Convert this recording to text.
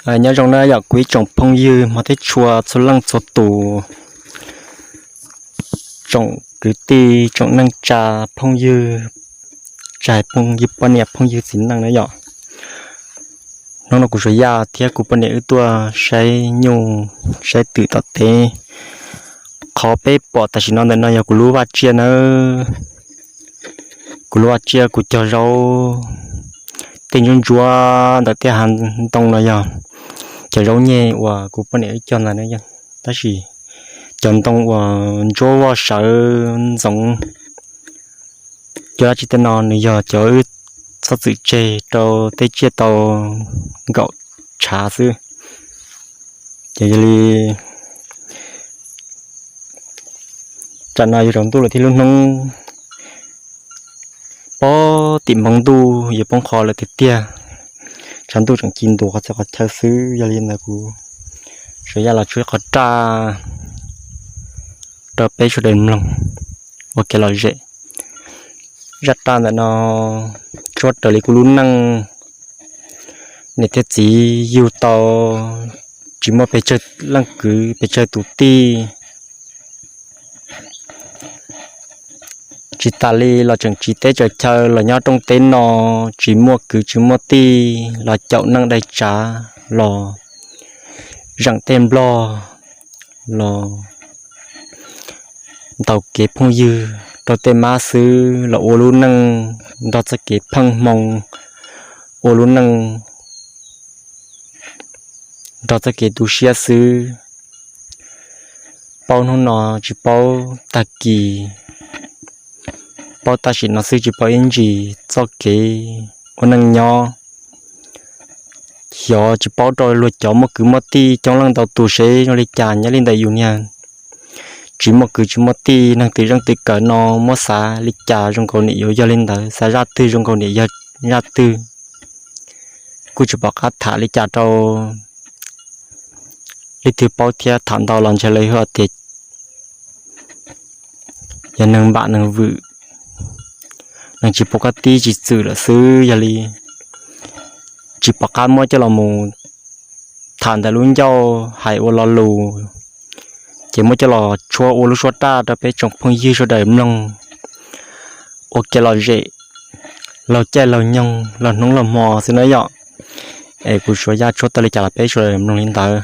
Nyob zoo na yom kuv ib tsoom phooj ywg hmov thiab tshua txhua leej txhua tus, tsoom kwv tij tsoom neej tsa, phooj ywg, tsis hais phooj ywg poj niam phooj ywg txiv neej na yom. Hnub no kuv Suav Yaj thiab kuv poj niam wb tuaj saib nyuj saib twm tom teb. Qhov peb pom tam sim no ntawm no yog kuv lub vaj tsiaj nawb. Kuv lub vaj tsiaj kuv cog zaub, tej ntsuab ntsuab ntawm tej hav ntoo no yog cov zaub nyeg uas kuv poj niam wb cog ntawd na. Tab sis cov ntoo uas ntsuab voj sawv ntxoov cov dab tsi tej no nws yog cov wb txhob txwm tseg rau tej tsiaj tau nkaum tshav xwb. Ces yog li tsam no yuav tsaus ntuj lawm thiab lub hnub poob tim npoo ntuj yuav poob qho lawm tiag tiag. Tshav ntuj tseem ci ntuas qhov txhia qhov chaw xwb, yog li ntawd kuv Suav Yaj los tshuab qhov raj rau peb sawv daws mloog ua kev lom zem. Zaj raj ntawm no tshuab raws li kuv lub neej, niam thiab txiv yug tau tsis muaj pes tsawg leej kwv pes tsawg tus tij. Tsis tas li los tseem tsiv teb tsaws chaw los nyob rooj teb no, tsis muaj kwv tsis muaj tij los caum neej dai tsav los zeem tej nplog los ntaus kev phooj ywg rau tej mab xwb los ua lub neej nrog txoj kev pheej hmoo, ua lub neej nrog txoj kev tu siab xwb. Paub hnub no tsis paub tag kis, paub tam sim no xwb tsis paub ib ntsis txoj kev ua neej nyob. Xyov tsis paub rau luag cov muaj kwv muaj tij coob leej ntau tus seb zoo li cas nyob li ntawm yus niag tsis muaj kwv tsis muaj tij neeg twm zeej twm kawm no muab xav li cas zoo nkaus niam yuav yog li ntawd, xav zaj twg zoo nkaus niam yog zaj twg. Kuj tsis pom qab tham li cas rau leej twg paub thiab, tham ntau los ntshe lawv yuav tias yog neeg npam neeg vwm, neeg tsis pom qab tib tsis txwm lawm xwb. Yog li tsis pom qab muab coj los mus tham ntawm lub ncauj hais ua lo lus, ces muab coj los tshuab ua lub suab raj rau peb tsoom phooj ywg sawv daws mloog ua kev lom zem laug caij laug nyoog laug hnub laug hmo xwb na yom. Es kuv Suav Yaj tshuab tau li cas los peb sawv daws mloog li ntawd.